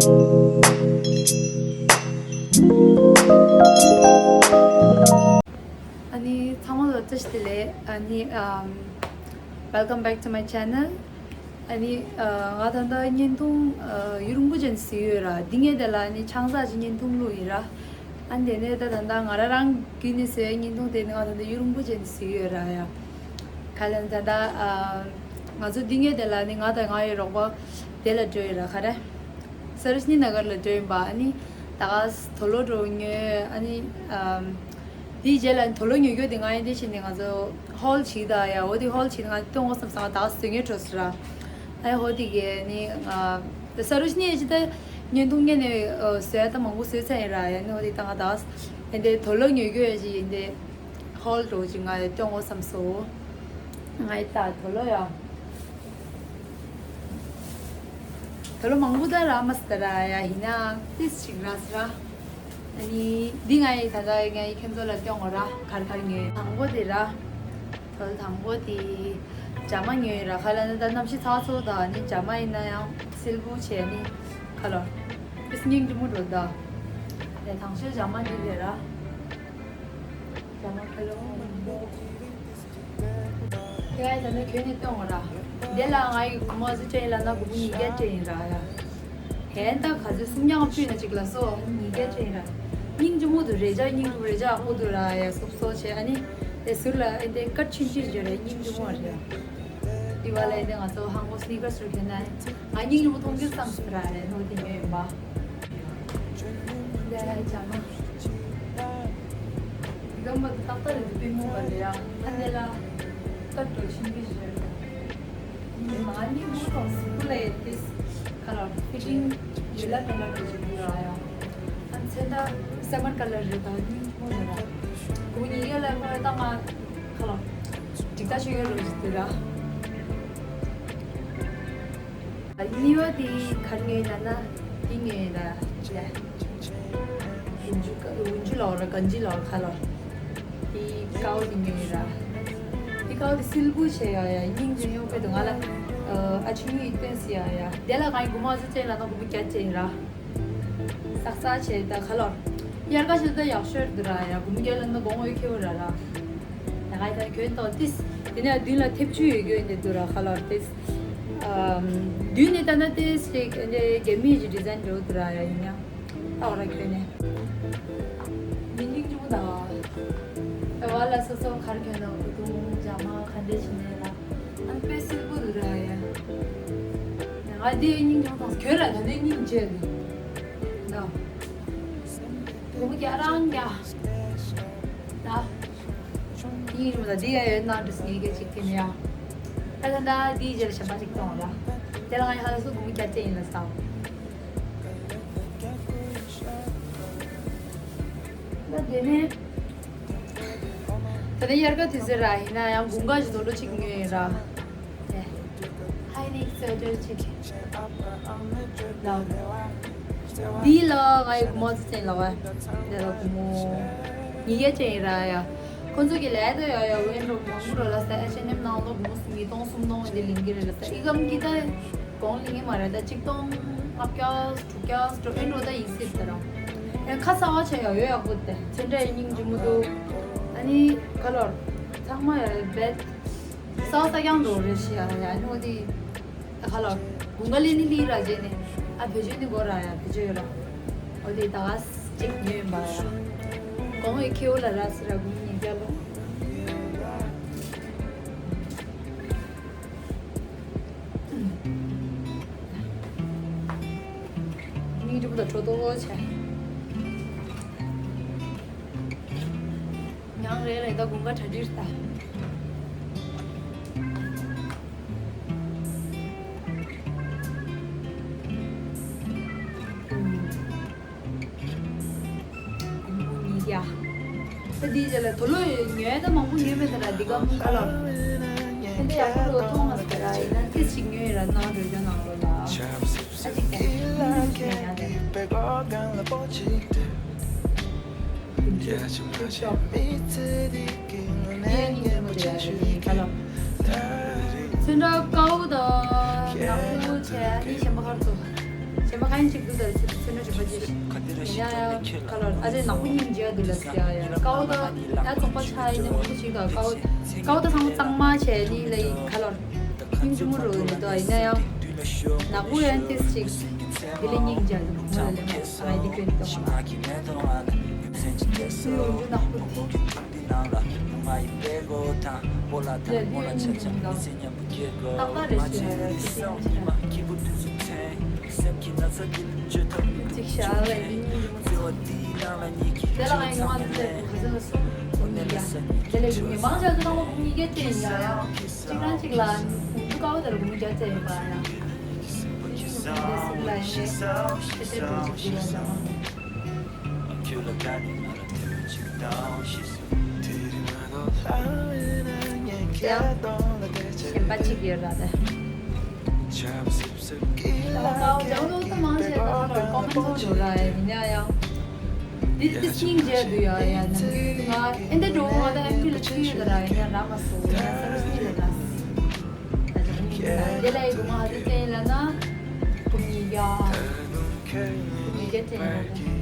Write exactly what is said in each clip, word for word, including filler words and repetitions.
ཨ་ནི་ཚང་མ་ལ་བཀྲ་ཤིས་བདེ་ལེགས། ཨ་ནི་ཨམ། Welcome back to my channel. ཨ་ནི་ཨ། ང་ད་ལྟ་བརྙན་ཐུང་ཨ། ཡུན་རིང་པོ་ཅན་ཞིག་ཡོད་ར། འདི་ངས་དེ་ལ་ཨ་ནི་ཆང་ས་ཅིག་བརྙན་ཐུང་བླུགས་ཡིན་ར། ཨ་ནི་དེ་ནས་ད་ད་ལྟ་ང་རང་རང་བརྒྱུད་ནས་བཟོས་བརྙན་ཐུང་དེ་ནི་ང་ད་ལྟ་ཡུན་རིང་པོ་ཅན་ཞིག་ཡོད་ར་ཡ། ག་ལ་ད་ལྟ་ཨ། ང་ཚོ་འདི་ངས་དེ་ལ་ནི་ང་དང་ང་ཡི་རོགས་པ་དེ་ལ་འགྲོ་ཡོད་ར། ག་རེ། ས་རུ་ཤི་ནི་ན་གར་ལ་འགྲོ་ཡིན་པ། ཨ་ནི་ད་ག་དོ་ལོ་འགྲོ་ཉོས། ཨ་ནི་ཨམ། དེའི་རྗེས་ལ་དོ་ལོ་ཉོ་རྒྱུ་དེ་ང་ཡིན་དེ་བྱས་ནས་ང་ཚོ་ཧོལ་བྱས་ད་ཡ། འོ་དེ་ཧོལ་བྱས་ནས་ང་སྟོན་དགོས་བསམ་སོང་། ང་ད་ག་བཟོ་མཁན་འགྲོ་ཟེར་ར། ཨ་ཡ་ཧོ་དེ་གས་ནི་ང་ས་རུ་ཤི་ནི་ཡ་ཅི་ད་བརྙན་ཐུང་བརྙན་ནས་བཟོས་ད་མང་པོ་བཟོས་ཚར་ཡིན་ར་ཡ། ནི་འོ་དེ་ད་ང་ད་ག་ཡིན་དེ་དོ་ལོ་ཉོ་རྒྱུ་ཡ་ཅི་ཡིན་དེ་ཧོལ་འགྲོ་ཅིག་ང་ཡ་སྟོན་དགོས་བསམ་སོང་། ང་ཡི་ད་དོ་ལོ་ཡ། དོ་ལོ་མང་པོ་ད་ར་མ་སི་ད་ར་ཡ། ཡིན་ན་ཏིས་ཅིག་ར་སི་ར། ཨ་ནི་འདི་ང་ཡི་ད་ལྟ་ང་ཡི་ཁྱེད་ཚོ་ལ་སྟོན་དགོས་ར། གར་གར་ཉོས། དང་པོ་དེ་ར། དོ་ལོ་དང་པོ་དེ་ཇ་མ་ཉོས་ར། ག་ལ་ནི་ད་གནམ་གཤིས་ཚ་ཚོ་ད་ནི་ཇ་མ་ཡིན་ན་ཡང་སིལ་བུ་བྱས་ནི་ག་ལ་ཏིས་སྙིང་རྗེ་མོ་འགྲོ་ད། དེ་དང་ཤོས་ཇ་མ་འདི་རེད་ར། ཇ་མ་ཁ་ལོ། དེ་ཡ་ད་ནི་ཁྱོད་ནི་སྟོན་དགོས་ར། དེ་ལ་ང་ཡི་སྒོར་མོ་ཟུ་ཅན་ལ་ན་སྒོར་མོ་ཉིས་བརྒྱ་ཅན་ཡིན་ར་ཡ། ཧན་ད་ག་ཚོད་སུམ་བརྒྱ་ང་བཅུ་ན་ཅིག་ལ་སོ་ཉིས་བརྒྱ་ཅན་ཡིན་ར། སྙིང་རྗེ་མོ་དུ་རེ་ཇ་སྙིང་རྗེ་མོ་རེ་ཇ་ཨ་ཁུ་དུ་ར་ཡ་སོབ་སོ་བྱས། ཨ་ནི་དེ་ཟུར་ལ་ཨེ་དེ་ཀར་ཆུན་ཆུན་བརྗོད་ར་སྙིང་རྗེ་མོ་རེད་ཡ། དེ་བ་ལ་ཨེ་དེ་ང་ཚོ་ཧང་གོ་སི་ནི་ཀར་སུ་གྱོན་ན་ང་སྙིང་རྗེ་མོ་མཐོང་རྒྱུ་བསམ་སོང་ར་རེད། ནོ་དེ་ཉོས་ཡིན་པ། འདི་ལ་ཇ་མ། འདི་གམ་པ་ཏག་ཏག་རེད། པུས་མོ་བ་ལ་ཡ། ཨ་འདི་ལ་སྐད་འགྲོ་ཆེན་པོ་ཞིག་རེད། མ་ནི་མུ་ཏོག་སི་ཀུ་ལ་ཡེ་ཏིས་ཁ་ལ་ཕི་ཊིང་ཡོད་ལ་ཕན་ལ་འགྲོ་ཆེན་པོ་ར་ཡ། ཨ་ཚེ་ད་སེ་མར་ཀ་ལར་རེད། ད་ནི་མོ་རེད་ར། གུ་ཉི་གེ་ལ་ཁོ་ད་ང་ཁ་ལ་འགྲིག་ད་ཆོས་གེ་རོ་ཞིག་དེ་ར། གཉིས་པ་དེ་གར་ཉོས་ན་ན་དེ་ཉོས་ར་ལ། འུན་ཇུ་འུན་ཇུ་ལོ་ར་གན་ཇི་ལོ་ར་ཁ་ལོ། དེ་ཀའོ་དེ་ཉོས་ར། དེ་ཀའོ་དེ་སིལ་བུ་བྱས་ཡ་ཡ་སྙིང་རྗེ་ཡོང་པའི་དུ་ང་ལ་ཨ་ཆུ་ཡིག་སྟོན་སི་ཡ་ཡ། དེ་ལ་ང་ཡི་གུ་མ་ཟུ་ཅན་ལ་ན་གུ་མ་རྒྱ་ཅན་ར། སག་ས་བྱས་ད་ཁ་ལོ། དབྱར་ཁ་ཤོད་ད་ཡག་ཤོས་དུ་ར་ཡ། གུ་མ་རྒྱ་ལ་ན་གོང་འོས་ཁེ་བོ་ར་ར། ད་ང་ད་གྱོན་ཏོ་ཏིས། དེ་ནས་མདུན་ལ་ཐེབས་ཆུ་ཡོད་གྱོན་དེ་དུ་ར་ཁ་ལོར་ཏིས། ཨམ། མདུན་ནས་ལྟ་ན་ཏིས་ཅིག་འདི་རྒྱ་མིའི་ཅིག་ཌི་ཛའིན་འགྲོ་དུ་ར་ཡ་ཡིན་ཡང་། ཨ་འོ་ར་གྱོན་ནས། མི་སྙིང་རྗེ་མོ་ད། ད་བ་ལ་སོ་སོ་གར་གྱོན་ན་བུ་དུང་ཇ་མ་ག་འདྲ་བྱེད་ནས་ལ། ཨ་དཔེ་སིལ་བུ་དུ་ར་ཡ། ང་འདི་སྙིང་རྗེ་མོ་དང་གྱོན་ར་ད་འདི་སྙིང་རྗེ་དུ། ད། ལུང་རྒྱ་རང་རྒྱ། ད། ཡིན་རུང་ད་འདི་ཡ་ཡོད་ན་འདྲ་སི་ངེས་ཀྱི་ཅིག་གི་ནི་ཡ། ད་ད་ད་འདིའི་རྗེས་ལ་གཞན་པ་ཅིག་གཏོང་ལ། དེ་ལ་ང་ཡ་ཧ་ལ་སུ་གུ་མི་རྒྱ་ཅན་ཡིན་ལ་ས། ད་དེ་ནས། ད་ལྟ་དབྱར་ཁ་དུས་ཚོད་ར་ཡིན་ན་ཡང་དགུན་ཁ་ཞིག་དོ་ལོ་གཅིག་ཉོས་ཡིན་ར། ཧའི་ནེག་སི་སི་ཝེ་ཊར་གཅིག་ལ། འདི་ལ་ང་ཡི་གུ་མ་ཚོ་ཅན་ལ་བ། འདི་ལ་གུ་མོ། ཉིས་བརྒྱ་ཅན་ཡིན་ར་ཡ། ཁོ་ཚོ་གི་ལས་དོ་ཡ་ཡ་ཝེན་རོ་མང་པོ་རོ་ལ་ས་ཨེ་ཆེན་ནེམ་ནང་ལོ་གུ་མོ་ཉིས་སྟོང་སུམ་སྟོང་འདི་ལིང་གི་རེད་ལ་ས་ཨི་གམ་གི་ད་གོང་ལིང་གི་མ་རེད། ད་གཅིག་སྟོང་ལྔ་བརྒྱ། རྒྱ་སྤྲོ་ཨེ་འགྲོ་ད་ཡིན་སྲིད་ད་ར། ཡང་ཁ་ཚ་བ་ཆེ་ཡོད་ཡོད་ཡག་པོ་དེ་ཚེ་འདྲ་སྙིང་རྗེ་མོ་འདུག་ཨ་ནི་ཁ་ལོར་ཚང་མ་ཡོད་བེད་ས་བ་ས་ཀྱང་འགྲོ་རེ་ཞིག་ཡ་ཡ་ནི་འོ་དེ་ཁ་ལོར་དགུན་ཁ་ལེ་ནི་ལི་ར་རྗེས་ནས་ཨ་བེད་སྤྱོད་ནི་གོ་ར་ཡ་བེད་སྤྱོད་ཡོད་ར་འོ་དེ་ད་ག་ཅིག་ཉོས་ཡིན་པ་ཡ་གོང་བའི་ཁེའུ་ལ་ར་སི་ར་དགུན་ཉིས་བརྒྱ་ལོ། མིག་འབྲས་བུ་དང་གྲོ་ཏོ་བྱས། ཡང་རེ་རེ་ད་དགུན་ཁ་གྲ་སྒྲིག་ད། ཉིས་བརྒྱ། ད་འདིའི་རྗེས་ལ་དུ་ལོ་ཉོས་ད་མང་པོ་ཉོས་མེད་ད་ལ་འདི་ག་མུ་ག་ལ། དེ་འདྲ་ཡག་པོ་ལོ་མཐོང་མ་ཟེར་ར་ཡིན་ན་ཏིས་ཞིག་ཉོས་ཡིན་ར་ནང་འགྲོ་རྒྱུ་ནང་ལོ་ལ། ཨ་ཅིག་ཀྱང་ཉོས་ཡ་དེ། ཉོས་ཡ་ཉོས་ཡ་ཉོས་ཡ་ཉོས་ཡ་ཉོས་ཡ། ཚོན་ཁྲ་དཀར་པོ་དང་ནག་པོ་བྱས་ཨ་ནི་གཞན་པ་ཁར་ཚོ། གཞན་པ་གང་ གཅིག་ཏུ་དར་ཚུལ་ཚུལ་འདྲ་བྱེད་པ་ཅི། ཡ་ཡ་ཁ་ལོར་ཨ་ཅེ་ནག་པོ་སྙིང་རྗེ་འདུག་ལ་ཟེར་ཡ་ཡ་ཀའོ་ད་ཡ་ཚོགས་པ་ཆ་ཡིན་ན་མང་པོ་ཞིག་དང་ཀའོ་ཀའོ་ད་ཚང་མ་གཙང་མ་བྱས་ནི་ལ་ཡི་ཁ་ལོར་སྙིང་རྗེ་མོ་རུ་ཡོད་དོ་ཡིན་ན་ཡང་ནག་པོ་ཡང་ཏིས་ཅིག་དེ་ལས་སྙིང་རྗེ་འདུག་མོ་ལ་ལེ་མ་ཨ་ཡི་དེ་ཁྱོད་ཏོ་མ་ལ་སུ་ཡོང་རྒྱུ་ནག་པོ་དེ། ལས་དུས་ཡིན་ཀྱང་ཏག་ཏག་རེད་ཟེར་ཡ་ཡ་ཏིས་ཅིག་སྙིང་རྗེ་མོ་ཆགས། ཅིག་ཤ་ལ་ཡིན་ཉིན་རིང་མོ་དེ་ལ་ང་ཡི་ང་ཚོ་ཚོ་ག་ཚོད་ལ་སོང་ཡིན་ཡ། དེ་ལས་ཀྱི་མི་མང་ཆ་ཚོ་རང་ལ་གུང་ཡི་གེ་བསྟན་ཡ་ཡ། གཅིག་རང་གཅིག་ལ་འུ་ཚོ་ཀའོ་དེར་གུང་ཡི་གེ་བསྟན་ཡོད་པ་ཡ། དེ་ལས་ཀྱི་མི་མང་ཆ་ཚོ་ལ་ཡིན་ནས་ཤེས་བྱ་འགྲོ་ཅིག་དེ་ལ་ཡ། ཡང་གཞན་པ་གཅིག་ཡོད་ར་དེ། ད་ཀའོ་ཀའོ་ཀའོ་ད་མང་ཆེ་ད་ཁ་པར་ཀོ་མེན་ཚོགས་འགྲོ་ར་ཡ་ཡིན་ཡ་ཡང་། འདི་དེ་སྙིང་རྗེ་འདུག་ཡ་ཡ་ནམ་རྒྱུན་ང་ཨེ་འདྲ་འགྲོ་ང་ད་ཨེམ་ཀི་ལ་ཆུ་ཡོད་ད་ར་ཡིན་ཡ་ར་མ་སོ་ཡ་སེམས་སྙིང་ལ་ད། དེ་ལ་ཡི་གུ་མ་ཧ་དེ་ཅན་ལ་ན་ཀུ་མི་ཡ་ཀུ་མི་ག་ཅན་ལ་ན།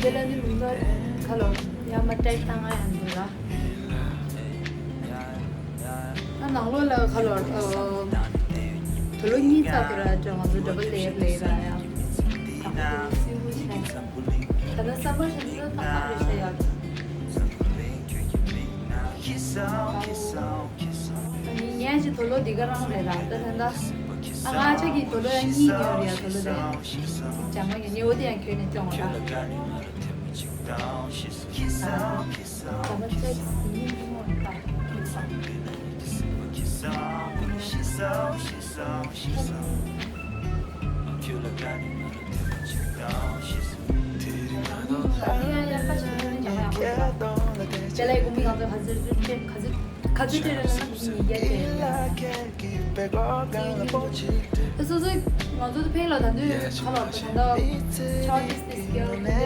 དེ་ལ་ནི་མི་འདུག་ཁ་ལོ་ཡ་མ་ཏྲེག་བཏང་ང་ཡང་འདུག་ལ། ད་ནང་ལོགས་ལ་ཁ་ལོ་དུ་ལོ་གཉིས་ཙམ་དུ་ར་ཅོ་ང་ཚོ་འགྲོ་པ་ལེབ་ལེ་ར་ཡ། ད་ནི་སམ་མར་ཞིག་ཏུ་ཏག་ཏག་རེད་ཤ་ཡ། ངས་ཅི་དོ་ལོ་འདི་ག་རང་རེད་ར་ད་ད་ད། ཨ་ང་ཅག་གི་དོ་ལོ་ཡང་གཉིས་ཉོས་རེད་ཡ་དོ་ལོ་དེ། ཅང་མ་ངས་ཉེ་བོ་དེ་ཡང་གྱོན་ནས་སྐྱོང་བ་ར། ཅང་མ་ཅག་གི་གཉིས་ཉོ་ད་ཁྱེད་ཚང་། དེ་ལ་ཡི་གུ་མི་གང་ཚོད་ག་ཚོད་ག་ཚོད་ག་ཚོད་དེ་རེད་ལ་ན་མི་རྒྱ་དེ། སོ་སོའི་ང་ཚོ་ཕེང་ལ་ད་དུས་ཁ་ལོ་ད་ད་ཆ་དེ་སི་སི་ཀེལ་དེ་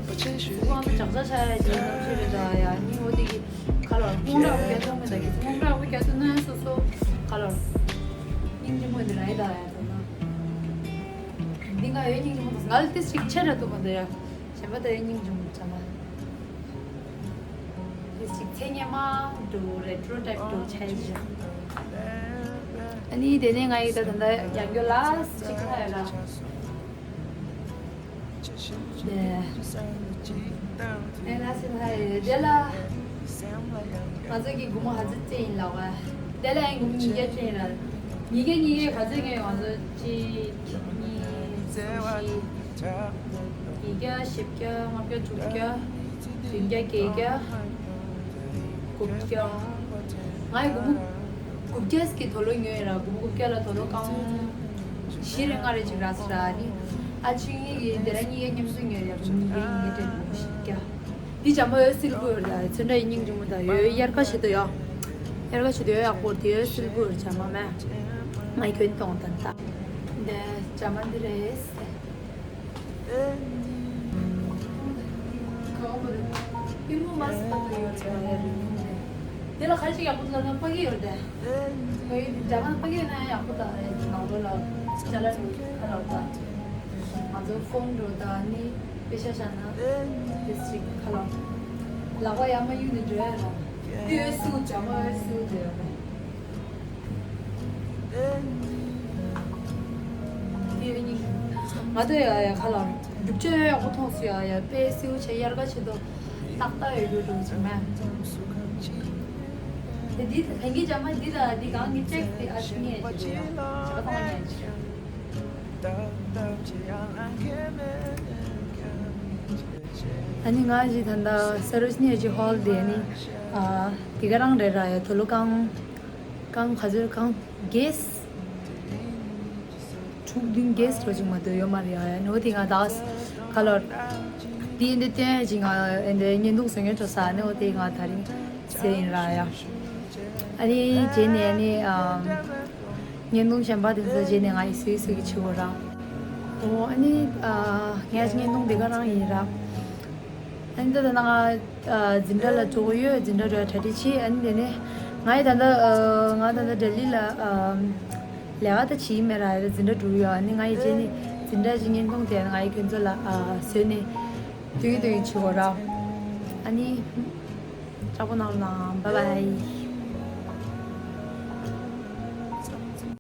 སུ་གང་དུ་ཇག་ཇག་ཆ་ཡ་ཅིག་ནམ་ཞིག་རེད་ད་ཡ་ནི་འོ་དེ་གི་ཁ་ལོ་སྔོན་འདྲ་བོ་རྒྱ་ཐུང་མི་ད་གི་སྔོན་འདྲ་བོ་རྒྱ་ཐུང་ན་སོ་སོ་ཁ་ལོ་སྙིང་རྗེ་མོ་དེ་ར་ཡི་ད་ཡ་ད་ན། འདི་ང་ཡོད་སྙིང་རྗེ་མོ་ད་ང་ལ་དེ་ཞིག་ཆེ་ར་ཐུབ་མ་འདུག་ཡ། གཞན་པ་ད་ཡོད་སྙིང་རྗེ་མོ་ཚང་མ། དེ་ཞིག་ཚེ་སྔོན་མ་འགྲོ་རེ་ཊོ་རོ་ཊའིབ་འགྲོ་ཆ་ཡི་ཞིག་ཨ་ནི་དེ་ནས་ང་ཡི་ད་ད་ད་ཡང་རྒྱུ་ལ་སི་ཅིག་ཁ་ཡོད་ལ། དེ། ཨེ་ལ་སི་ལ་ཧའི་དེ་ལ། ང་ཚོ་གི་དགུང་མོ་ཧ་ཙི་ཙི་ཡིན་ལ་བ། དེ་ལ་ཡང་དགུང་མོ་ཉིས་བརྒྱ་ཅན་ལ། ཉིས་བརྒྱ་ཉིས་བརྒྱ་ག་ཚོད་ངས་ང་ཚོ་གཅིག་གཉིས་གསུམ་བཞི། ཉིས་བརྒྱ་བཞི་བརྒྱ་ལྔ་བརྒྱ་དྲུག་བརྒྱ། བདུན་བརྒྱ་བརྒྱད་བརྒྱ། དགུ་བརྒྱ། ང་ཡི་དགུང་མོ་དགུ་བརྒྱ་གི་དོ་ལོ་ཉོས་ཡིན་ར་དགུང་མོ་དགུ་བརྒྱ་ལ་དོ་ལོ་རྐང་བཞི་རེ་ལྔ་རེ་ཅིག་རག་སོང་ར་ནི། ཨ་ཆིང་ངེད་ཀྱི་དེ་ར་གཉིས་ཀ་མཉམ་གསོ་ཉོས་ཡ་དགུང་མོ་ཉིས་བརྒྱ་ཉིས་བརྒྱ་སྤྲད་དགུང་མོ་བཞི་བརྒྱ། འདི་བྱམས་པ་འོད་སིལ་བུ་ཡོད་ར་ཚོན་ཁྲ་ཡི་སྙིང་རྗེ་མོ་དང་ཡོད་དབྱར་ཁ་བྱེད་དོ་ཡ། དབྱར་ཁ་བྱེད་དོ་ཡ་ཡག་པོ་དེ་འོད་སིལ་བུ་ཡོད་བྱམས་པ་མེ། ང་ཡི་གྱོན་གཏོང་དང་ད། འདི་བྱམས་པ་འདི་རེད། དེ་ལ་ཁ་ཅིག་ཡག་པོ་ལབ་ན་ཕ་གི་ཡོད་དེ། ཕ་གི་འཇམ་ཕ་གི་ཡོད་ན་ཡང་ཡག་པོ་དང་ནང་ལོ་ལ་ཅ་ལག་ཁ་ལོ་དང་ང་ཚོ་ཕོན་འགྲོ་དང་ནི་པེ་ཤ་ཤ་ན་དེ་ཅིག་ཁ་ལོ་ལག་པ་ཡར་མ་གཡུག་ནས་འགྲོ་ཡ་ར་དེ་ཡོད་སུ་འཇམ་མ་ཡོད་སུ་དེ་ཡོད་རེད། ང་ཚོ་ཡ་ཡ་ཁ་ལ་རྒྱུ་ཆ་ཡག་པོ་མཐོང་སོང་ཡ་ཡ་དཔེ་སེའུ་ཆེ་དབྱར་ཁ་ཆེ་དོ་ཏག་ཏག་ཡོད་རྒྱུ་འགྲོ་ཚང་མ། དེ་འདི་ལྷན་རྒྱས་ཅག་མ་འདི་ལ་འདི་གང་གི་ཅེག་དེ་ཨ་ཤི་ངེས་ཅི་རེད་ཡ་ཅག་མཐོང་ངེས་ཅི་རེད། ཨ་ནི་ང་ཞིག་ད་ལྟ་སར་ཝི་སི་ནི་ཨེ་ཅི་ཧོལ་དེ་ནི་ཨ་དེ་ག་རང་རེད་ར་ཡ་དོ་ལོ་རྐང་རྐང་ག་ཚོད་རྐང་གེས་དྲུག་བདུན་གེས་རོ་ཅིག་མ་གཏོགས་ཡོད་མ་རེད་ཡ་ནོ་དེ་ང་དག་ཁ་ལོར་དེ་འདི་སྟོན་ཅིག་ང་འདི་བརྙན་ཐུང་བཟོ་མཁན་ཁྲོད་ས་ནོ་དེ་ང་ད་རིང་ཟེར་ཡིན་ར་ཡ། ཨ་ནི་རྗེས་ནས་ནི་ཨམ། བརྙན་ཐུང་གཞན་པ་དེ་ཚོ་རྗེས་ནས་ང་ཡི་སུའི་སུ་གི་ཆེ་བོ་རང་ ཨོ་ཨ་ནི་ཨ་ངས་བརྙན་ཐུང་འདི་ག་རང་ཡིན་ར། ཨ་ནི་ད་ལྟ་ང་ཨ་འཛིན་གྲྭ་ལ་འགྲོ་གི་ཡོད། འཛིན་གྲྭ་འགྲོ་ཡ་གྲ་སྒྲིག་བྱེད། ཨ་ནི་དེ་ནས་ང་ཡི་ད་ལྟ་ཨ་ང་ད་ལྟ་ལྡི་ལི་ལ་ཨ་ལས་ཀ་ད་བྱེད་ཀྱི་མེད་ར། ཡ་འཛིན་གྲྭ་འགྲོ་གི་ཡོད། ཨ་ནི་ང་ཡི་རྗེས་ནས་འཛིན་གྲྭ་གི་བརྙན་ཐུང་དེ་ང་ཡི་ཁྱོད་ཚོ་ལ་ཨ་བཟོས་ནས་སྟོན་གྱི་སྟོན་གྱི་བྱེད་དགོས་ར། ཨ་ནི་ལྕགས་པོ་གནང་རོགས་གནང་། བཱའི་བཱའི།